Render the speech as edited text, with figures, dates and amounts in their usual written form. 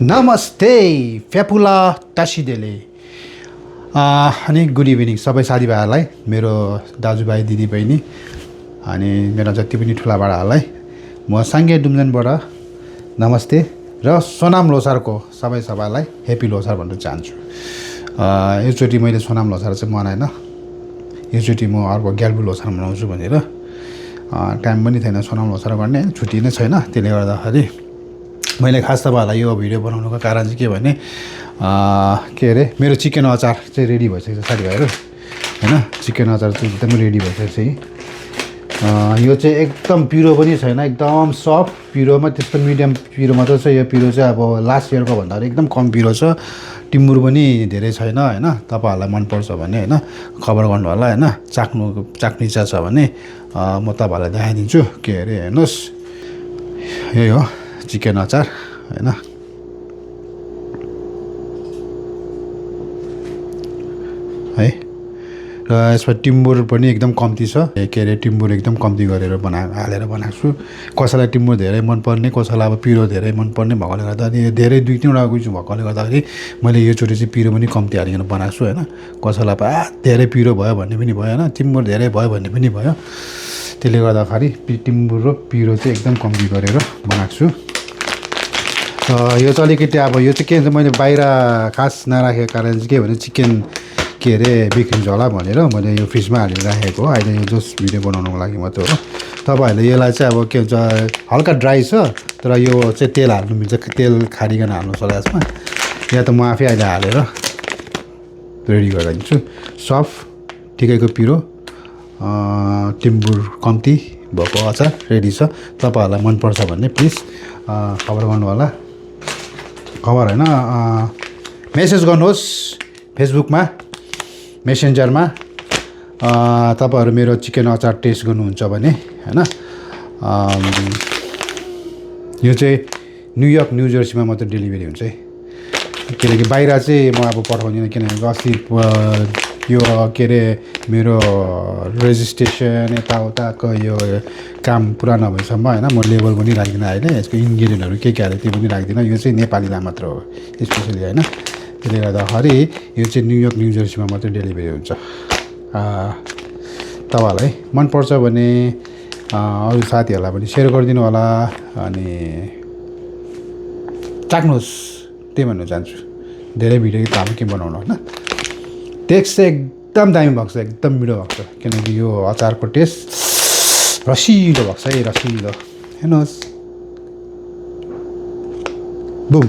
नमस्ते फ्यापुला टासिडेले अनि good evening सबै साथीभाइहरूलाई मेरो दाजुभाइ दिदीबहिनी अनि मेरो जति पनि ठुला बडाहरूलाई म साङ्गे डुम्जनबाट नमस्ते र सोनाम लोसारको सबैलाई ह्यापी लोसार भन्न चाहन्छु। योचोटि मैले सोनाम लोसार चाहिँ मनाएन, योचोटि म अर्को ग्याल्बु लोसार मनाउँछु भनेर टाइम पनि थिएन सोनाम लोसार गर्ने, छुट्टी नै छैन। त्यसले गर्दाखेरि मैले खास तपाईँहरूलाई यो भिडियो बनाउनुको कारण चाहिँ के भने के अरे मेरो चिकन अचार चाहिँ रेडी भइसकेको छ साथीभाइहरू हैन। चिकन अचार चाहिँ एकदमै रेडी भइसकेको छ। यो चाहिँ एकदम पिरो पनि छैन, एकदम सफ्ट पिरोमा, त्यस्तो मिडियम पिरो मात्र छ। यो पिरो चाहिँ अब लास्ट इयरको भन्दाखेरि एकदम कम पिरो छ, टिम्बुर पनि धेरै छैन हैन। तपाईँहरूलाई मनपर्छ भने हैन खबर गर्नु होला हैन। चाख्ने इच्छा छ भने म तपाईँहरूलाई देखाइदिन्छु। के अरे हेर्नुहोस्, यही हो चिकन अचार हैन। है र यसमा टिम्बुर पनि एकदम कम्ती छ। के अरे टिम्बुर एकदम कम्ती गरेर हालेर बनाएको छु। कसैलाई टिम्बुर धेरै मनपर्ने, कसैलाई अब पिरो धेरै मनपर्ने भएकोले गर्दाखेरि धेरै 2-3वटा गइछु भएकोले गर्दाखेरि मैले योचोटि चाहिँ पिरो पनि कम्ती हालिकन बनाएको छु हैन। कसैलाई धेरै पिरो भयो भन्ने पनि भयो हैन, टिम्बुर धेरै भयो भन्ने पनि भयो। त्यसले गर्दाखेरि टिम्बुर र पिरो चाहिँ एकदम कम्ती गरेर बनाएको छु। यो चाहिँ अलिकति अब यो चाहिँ के भन्छ, मैले बाहिर खास नराखेको कारण चाहिँ के भने चिकन के अरे बिग्रिन्छ होला भनेर मैले यो फ्रिजमा हालेर राखेको हो। अहिले यो जस्ट भिडियो बनाउनुको लागि मात्र हो। तपाईँहरूले यसलाई चाहिँ अब के भन्छ हल्का ड्राई छ, तर यो चाहिँ तेल हाल्नु मिल्छ, तेल खारिकन हाल्नु छ यसमा। या त म आफै अहिले हालेर रेडी गरेर दिन्छु। सफ्ट ठिकैको पिरो टिम्बुर कम्ती भएको अचार रेडी छ। तपाईँहरूलाई मनपर्छ भने प्लिज खबर गर्नु होला, खबर होइन मेसेज गर्नुहोस् फेसबुकमा, मेसेन्जरमा। तपाईँहरू मेरो चिकन अचार टेस्ट गर्नुहुन्छ भने हैन। यो चाहिँ न्युयोर्क न्यू जर्सीमा मात्र डेलिभरी हुन्छ है, किनकि बाहिर चाहिँ म अब पठाउँदिनँ। किनभने अस्ति यो के अरे मेरो रेजिस्ट्रेसन यताउताको यो काम पुरा नभएसम्म हैन म लेबल पनि राख्दिनँ अहिले। यसको इन्ग्रिडियन्टहरू के हाल्यो त्यो पनि राख्दिनँ। यो चाहिँ नेपालीलाई मात्र हो स्पेसली हैन। त्यसले गर्दाखेरि यो चाहिँ न्युयोर्क न्यू जर्सीमा मात्र डेलिभरी हुन्छ। तपाईँहरूलाई मनपर्छ भने अरू साथीहरूलाई पनि सेयर गरिदिनु होला अनि चाख्नुहोस्, त्यही भन्नु चाहन्छु। धेरै भिडियो त हामी के बनाउनु होइन। टेस्ट चाहिँ एकदम दामी भएको छ, एकदम मिठो भएको छ। किनकि यो अचारको टेस्ट रसिलो भएको छ है, रसिलो। हेर्नुहोस् बुम।